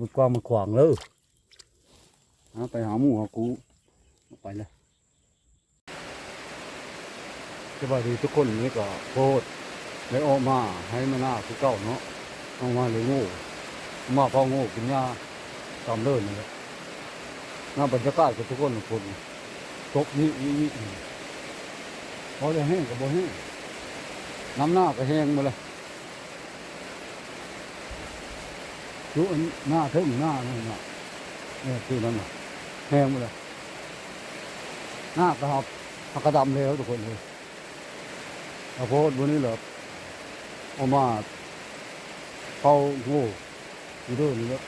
ມັນກວ້າງມັນຂວາງເລີຍ ຫາໄປຫາໝູ່ຫາຄູ່ ໄປເລີຍ. ສະບາຍດີທຸກຄົນ ນີ້ກໍໂພດໄດ້ອອກມາໄຮ່ມານາຄືເກົ່າເນາະ ອອກມາເລີຍໂງ່ ມາເຝົ້າໂງ່ກິນຫຍ້າຕາມເດີ່ນນີ້ແຫຼະ. ນຳບັນຍາກາດກັບທຸກຄົນ ຝົນຕົກອີກ ອີກ ອີກ ພໍຈະແຫ້ງກໍບໍ່ແຫ້ງ ນ້ຳໜ້າກໍແຫ້ງໝົດແລ້ວ. ຢູ່ອັນໜ້າເທິງໜ້ານັ້ນນະ ເອີ ຄືນັ້ນນະ ແຫ້ງໝົດແລ້ວ. ໜ້າກະຮັບ ຫາກະດຳແລ້ວທຸກຄົນເອີຍ. ອາໂພດມື້ນີ້ແຫຼະ ເອົາມາເຝົ້າໂງ່ຢູ່ເດີ່ນນີ້ແຫຼະ.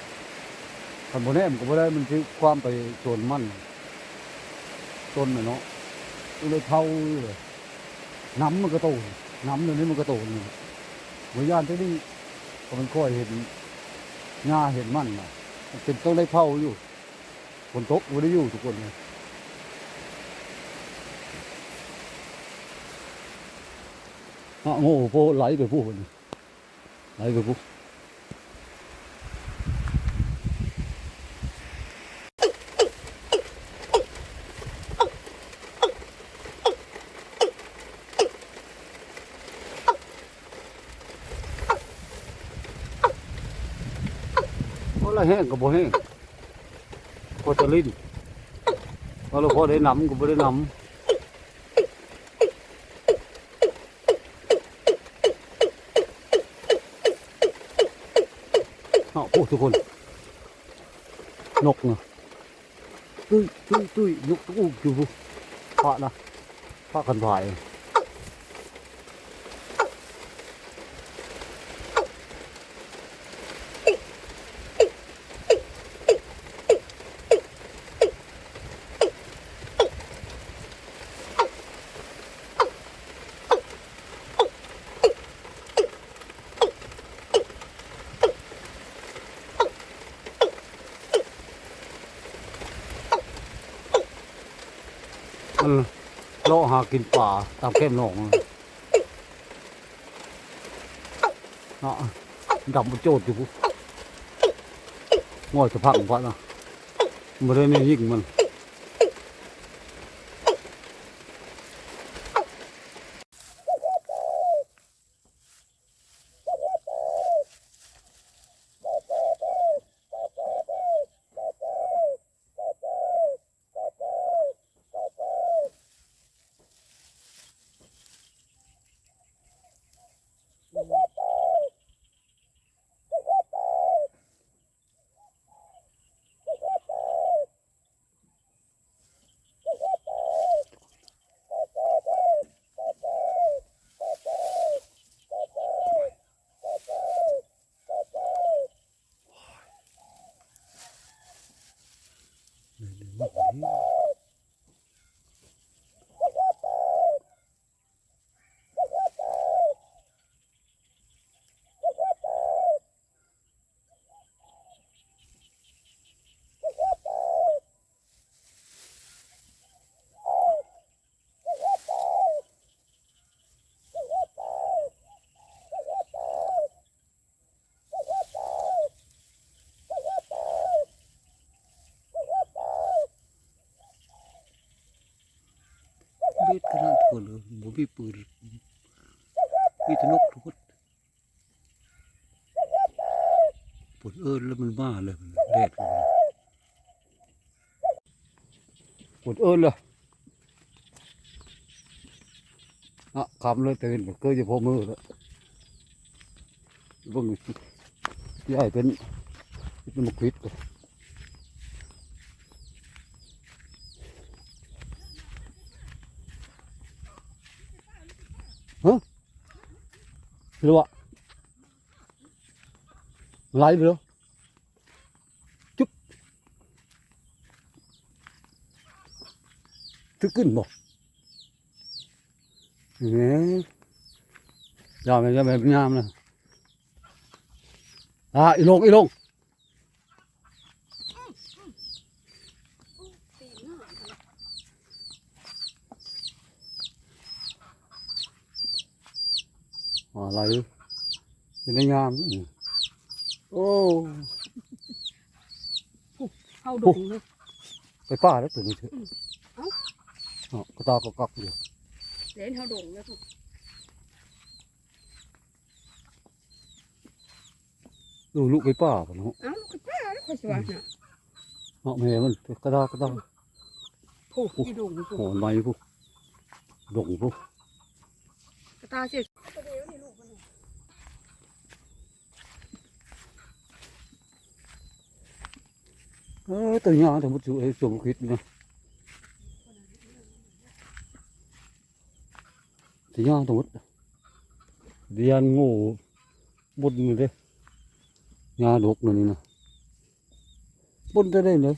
ຄັນບໍ່ແນມກໍບໍ່ໄດ້ ມັນຊິຄວ້ຳໄປສວນມັນ ຕົ້ນນະເນາະ ກໍເລີຍເຝົ້າຢູ່ເລີຍ. ນ້ຳມັນກະໂຕນ ນ້ຳດຽວນີ້ມັນກະໂຕນນີ້ ບໍ່ຢ້ານແຕ່ນີ້ ກໍມັນຄ່ອຍເຫັນຫຍ້າເຫັນມັນນະ ມັນເປັນຕ້ອງໄດ້ເຝົ້າຢູ່. ຝົນຕົກບໍ່ໄດ້ຢູ່ທຸກຄົນເອີຍ. ຫາໂງ່ໂພໄຫຼໄປພຸ້ນ ໄຫຼໄປພຸ້ນ. ພໍລະແຫ້ງກໍບໍ່ແຫ້ງ ພໍຈະຫຼິ້ນ ພໍລະພໍໄດ້ນ້ຳກໍບໍ່ໄດ້ນ້ຳ. ເນາະ ໂອ້ ທຸກຄົນ ນົກນະ ຕຸ້ຍ ຕຸ້ຍ ຕຸ້ຍ ນົກຕູກຢູ່ພຸ້ນ ພະນະ ພະຄັນພາຍ. ມັນເລາະຫາກິນປາຕາມແຄມໜອງ ເນາະ ດຳບໍ່ໂຈດຢູ່ພຸ້ນ ງອຍສະພັງພະນະ ບໍ່ໄດ້ແນວຍິງມັນ. ເບັດຂະໜາດຄົນ ບໍ່ມີປືນ ມີແຕ່ນົກທຸກຄົນ. ປວດເອີ້ນແລ້ວມັນມາແລ້ວ ແດດກໍ ປວດເອີ້ນແລ້ວ ນະ ຄ່ຳເລີຍ ແຕ່ເຫັນເກີດຢູ່ພໍມືແລ້ວ ເບິ່ງ ຊິໃຫ້ເປັນ ເປັນໝາກຂິດ ຮະ ຫຼືວ່າ ໄຫຼເລີຍ ຈຸບ ຖືກຂຶ້ນບໍ່? ເອີ ຢ່າແມ່ນ ຢ່າແມ່ນ ຍາມນະ ອ່າ ອີ່ຫຼົງ ອີ່ຫຼົງ. ອາ ໄຫຼຢູ່ໃນຍາມນີ້ ໂອ້. ເອົາດົງເນາະ ໄປປ່າແລ້ວຕົວນີ້ເຖາະ. ອືມ ເອົ້າ ເນາະ ກະຕາກໍກັກຢູ່ ເຫັນເຮົາດົງແລ້ວພຸ້ນ. ເອີ ລູກໄກ່ປ່າພຸ້ນເນາະ. ເອົ້າ ລູກໄກ່ປ່າແລ້ວຂ້ອຍຊິວ່ານະ ເນາະ ແມ່ມັນກະດາກະດາ. ໂອ້ ອີດົງພຸ້ນ ໂອ້ ໄມ້ພຸ້ນ ດົງພຸ້ນ ກະຕາເສຍ. ເອີ ຕົວຍາວທັງໝົດ ເອີ ສົມຄິດນະ. ຊິຍ່າງທັງໝົດ ຢ້ານໂງ່ບົນນີ້ເດ້. ຫຍ້າດົກແນວນີ້ນະ ບົນແຕ່ໃດເລີຍ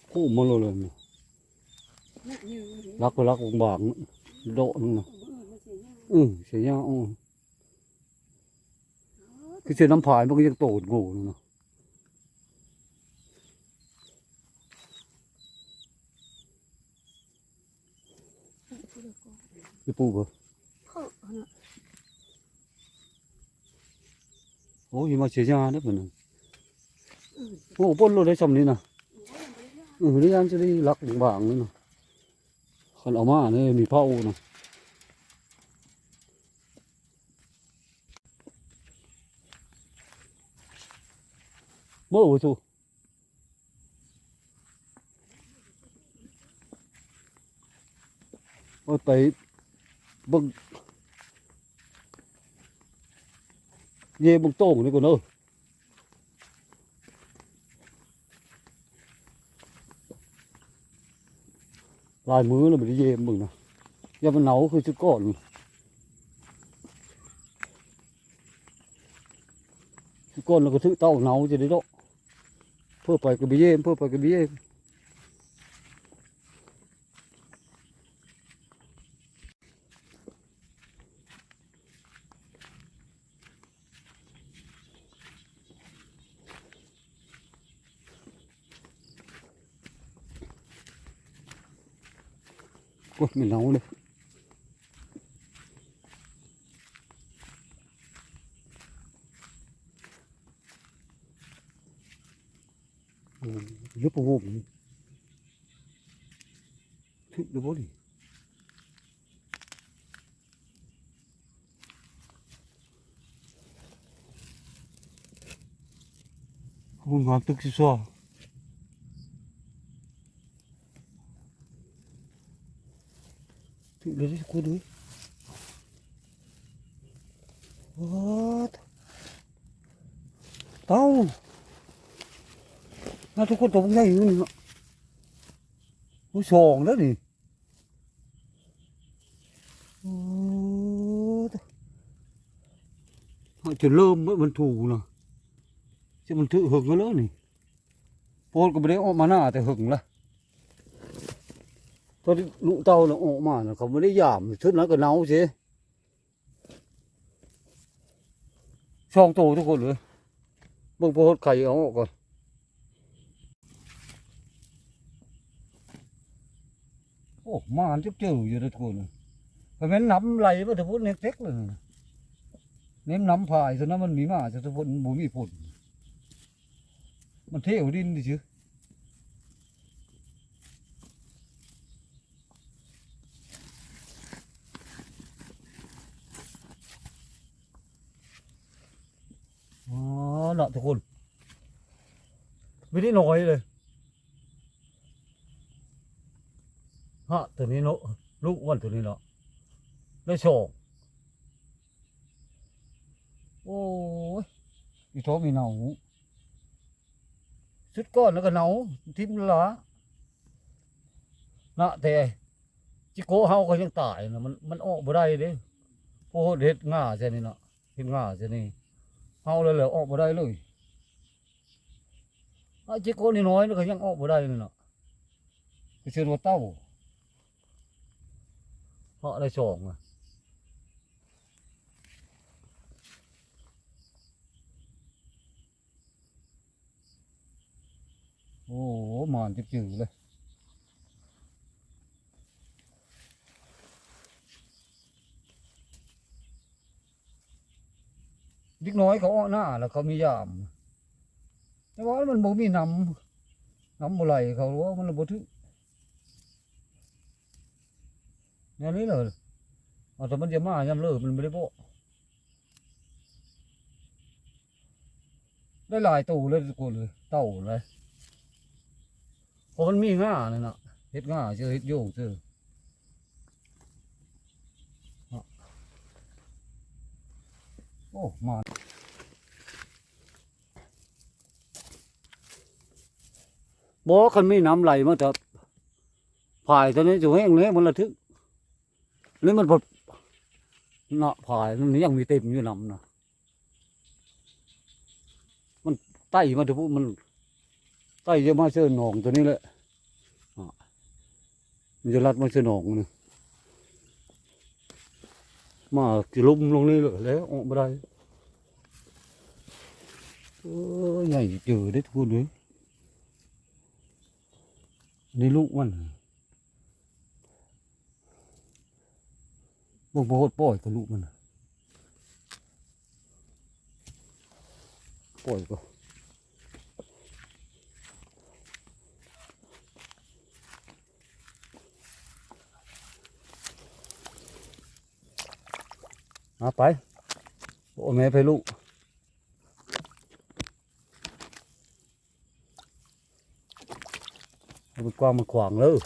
ໂຄ້ມມາໂລດເລີຍ. ຫຼັກໄປຫຼັກບາງໆ ເດາະໜຶ່ງນະ. ເອີ ເສຍຫຍ້າ ເອີ ຄືເສຍນ້ຳພາຍ ມັນກໍຍັງໂຕໂງ່ນະ. ຊິປູກບໍ່? ໂອ້ຍ ມາເສຍຫຍ້າເດ້ເພິ່ນນະ. ໂອ້ ປົນໂລດໄດ້ຊ່ຳນີ້ນະ. ເອີ ໄດ້ຢ້ານຊິໄດ້ຫຼັກບາງໆນີ້ນະ. ຄັນເອົາມານີ້ມີເຜົານະ. ເມື່ອໂອ້ຍ ໂອ້ຍ ໄປເບິ່ງ ເຢ້ເບິ່ງໂຕ່ງນີ້ກ່ອນເດີ. ຫຼາຍມື້ແລ້ວບໍ່ໄດ້ເຢ້ມເບິ່ງນະ. ຢ່າມັນເນົາຄືຊຸດກ່ອນ. ຊຸດກ່ອນລະກະຖືກເຕົາເນົາຈະໄດ້ເນາະ. ເພີ້ໄປກະບໍ່ເຢ້ມ ເພີ້ໄປກະບໍ່ເຢ້ມ. ໂອ້ຍ ແມ່ນເນົາເດ້. ໂອ້ຍ ເຫຼືອປະໂຫມ ຖືກແລ້ວບໍ່ນີ້? ໂອ້ຍ ງາມຕຶກຊິຊໍ. ຖືກແລ້ວເດ້ທຸກຄົນເອີຍ. ໂອ້ ເຕົາ ນະທຸກຄົນ ໂຕບັກໃຫຍ່ຢູ່ນີ້ເນາະ. ໂອ້ຍ ສອງແລ້ວນີ້. ໂອ້ ເຮົາຈະເລີ່ມເບິ່ງມັນຖູນະ. ຊິມັນຖືກເຫິງແລ້ວນີ້. ໂພດກໍບໍ່ໄດ້ອອກມາໜ້າແຕ່ເຫິງລະ. ຕອນລູກເຕົ້ານະອອກມານະ ເຂົາບໍ່ໄດ້ຢາມ ຊຸດນັ້ນກໍເນົາເສຍ. ສອງໂຕທຸກຄົນເອີຍ. ເບິ່ງພໍຮອດໄຂ່ເອົາອອກກ່ອນ. ໂອ້ ໝານຈັກເຈີຢູ່ເດີທຸກຄົນ. ກະແມ່ນນ້ຳໄຫຼມາແຕ່ພຸ້ນເຕັກໆເລີຍ. ແມ່ນນ້ຳພາຍຊັ້ນນະ ມັນມີໝາຈັກທຸກຄົນ ມັນບໍ່ມີຝົນ. ມັນເທວດິນຊື່. ອໍ ເນາະທຸກຄົນ ມີແຕ່ນ້ອຍເລີຍ. ຮະ ໂຕນີ້ເນາະ ລູກມັນໂຕນີ້ເນາະ ໄດ້ສອງ. ໂອ້ຍ ອີໂຕມີເນົາ. ຊຸດກ່ອນລະກະເນົາ ຖິ້ມລະລະນະ. ແຕ່ຈິໂກະເຮົາກໍຍັງຕາຍນະ ມັນ ມັນອອກບໍ່ໄດ້ເດ້. ໂພດເຮັດງ່າໃສ່ນີ້ເນາະ ເຮັດງ່າໃສ່ນີ້ ເຮົາແລ້ວ ແລ້ວອອກບໍ່ໄດ້ເລີຍ. ອາ ຈິໂກະນ້ອຍໆ ມັນກໍຍັງອອກບໍ່ໄດ້ນີ້ເນາະ. ຄືເຊີນວ່າເຕົ້າ ເພາະໄດ້ສອງນະ. ໂອ້ ໝານຈິບຈື່ເລີຍ. ເດັກນ້ອຍເຂົາອອກໜ້າແລ້ວເຂົາມີຢາມ. ແຕ່ວ່າມັນບໍ່ມີນ້ຳ ນ້ຳບໍ່ໄຫຼເຂົ້າ ມັນລະບໍ່ຖືກ ແນວນີ້ເລີຍ. ເອົາ ແຕ່ມັນຈະມາຍາມເລີ ມັນບໍ່ໄດ້ເບາະ ໄດ້ຫຼາຍໂຕເລີຍທຸກຄົນເອີຍ ເຕົ່າເລີຍ ເພາະມັນມີງ່ານັ້ນນະ ເຮັດງ່າເຈີ ເຮັດໂຍງເຈີ. ໂອ້ ມາ ບໍ່ ຄັນມີນ້ຳໄຫຼມາຈາກ ຝາຍຕົວນີ້ຈະແຫ້ງແລ້ວ ມັນລະຖືກ ນີ້ມັນ ເນາະ ຝາຍມັນຍັງມີເຕັມຢູ່ນ້ຳນະ ມັນໄຕ່ມາແຕ່ພຸ້ນ ມັນໄຕ່ຈະມາເຊີນໜອງຕົວນີ້ແຫຼະ ອາ ມັນຈະລັດມາເຊີນໜອງນີ້ ມາຊິລົມລົງນີ້ເລີຍ ແລ້ວອອກບໍ່ໄດ້. ເອີ ໃຫຍ່ເຈີເດ້ທຸກຄົນເອີຍ ນີ້ລູກມັນ ເບິ່ງ ບໍ່ໂຫດ ປ່ອຍກໍລູກມັນ ປ່ອຍກໍ ເອົາໄປ ໂອ້ ແມ່ໄປລູກ ເອົາໄປກວາງມາຂວາງເລີຍ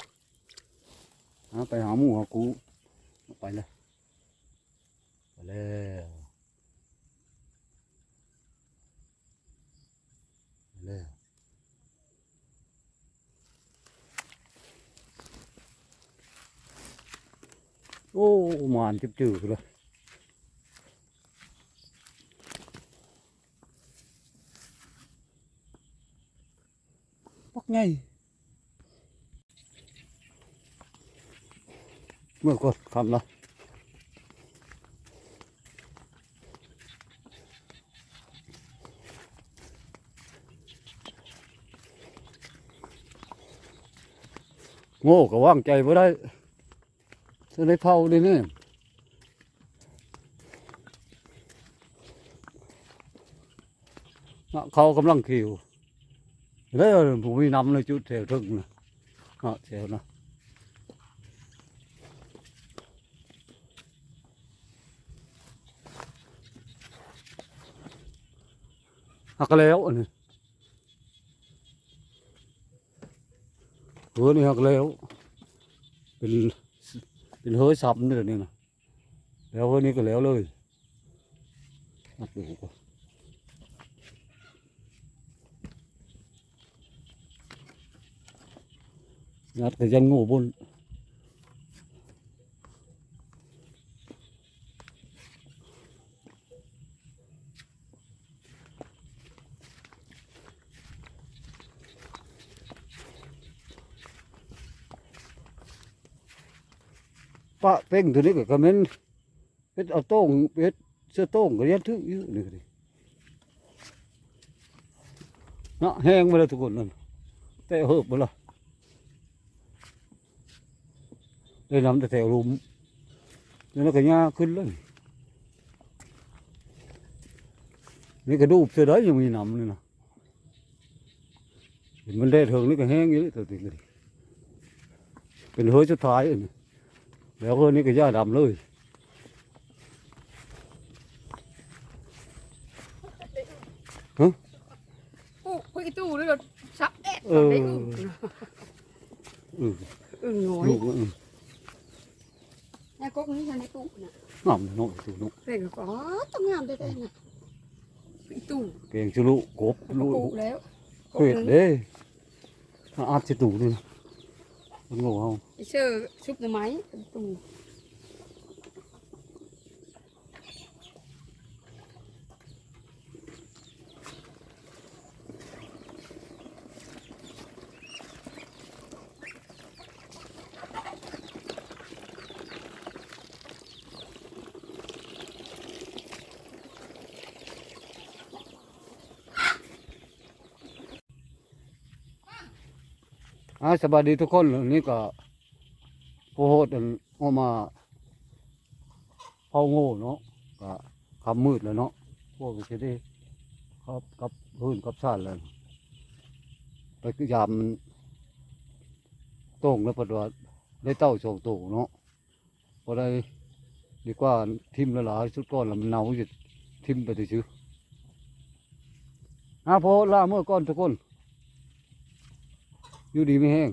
ຫາໄປຫາໝູຫາກູ ໄປເລີຍ ໄປແລ້ວ ໄປແລ້ວ. ໂອ້ ໝານຈິບຈື່ເລີຍ ບັກໃຫຍ່ ເມື່ອກ່ອນຄ່ຳລະ ໂງ່ກໍວາງໃຈບໍ່ໄດ້ ຊິໄດ້ເຜົາເດນີ້ ເຂົາກຳລັງຂີວ ເດີ ບໍ່ມີນ້ຳເລີຍ ຈຸດແຖວເທິງນະ ເນາະ ແຖວນະ ຫັກແລ້ວອັນນີ້ ເອີ ນີ້ຫັກແລ້ວ ເປັນ ເປັນເຮີ້ຊ້ຳເດີນີ້ນະ ແລ້ວເຮີ້ນີ້ກໍແລ້ວເລີຍ ງັດກໍຍັງໂງ່ພຸ້ນ. ປະເປັງຕົວນີ້ກໍ ກໍແມ່ນເຮັດເອົາໂຕ່ງ ເຮັດເສື້ອໂຕ່ງກໍຍັງຖືກຢູ່ນີ້ກໍດີ ເນາະ ແຮງໄປແລ້ວທຸກຄົນນັ້ນ ແຕະເຮີບໄປລະ ໄດ້ນຳແຕ່ແຖວລຸ່ມ ແລ້ວກໍຫຍ້າຂຶ້ນເລີຍ ນີ້ກະດູບເທື່ອໃດຍັງມີນຳນີ້ນະ ເຫັນມັນແດດເຖິງນີ້ກໍແຮງຢູ່ເດ້ ຕົວນີ້ກໍດີ ເປັນເຮີ້ສຸດທ້າຍອັນນີ້ ແລ້ວເຮີ້ນີ້ກໍຫຍ້າດຳເລີຍ ຮະ ປູກ ປູກອີ່ຕູ້ນີ້ກໍສັບແອດ ເອີ ໄດ້ອຶ່ງ ອືມ ອຶ່ງນ້ອຍ ລູກມັນ ອືມ ແລ້ວກົກນີ້ທັນໄດ້ປູກນະ ງາມເນາະ ອີ່ຕູ້ເນາະ ເປັນກໍ ອໍ ຕ້ອງງາມແທ້ໆນະ ອີ່ຕູ້ ແກງຊິລຸ ກົບລຸ ປູກແລ້ວ ເຮັດເດ້ ອັດຊິຕູນີ້ນະ ມັນໂງ່ເຮົາ ໄປເຊີຊຸບໜໍ່ໄມ້ ຕູ. ອ່າ ສະບາຍດີທຸກຄົນ ນີ້ກໍພໍ່ໂຫດ ອັນ ອອກມາເຝົ້າໂງ່ເນາະ ກະຄ່ຳມືດແລ້ວເນາະ ພວກຊິໄດ້ກັບ ກັບເຮືອນກັບຊານແລ້ວ ໄປຍາມມັນໂຕ່ງແລ້ວ ເພິ່ນວ່າໄດ້ເຕົ່າສອງໂຕເນາະ ບໍ່ໄດ້ ດີກວ່າຖິ້ມຫຼາຍໆ ຊຸດກ່ອນລະມັນເນົ່າ ຊິຖິ້ມໄປຊື່ໆ. ອາ ພໍລາເມືອກ່ອນທຸກຄົນ ຢູ່ດີມີແຮງ.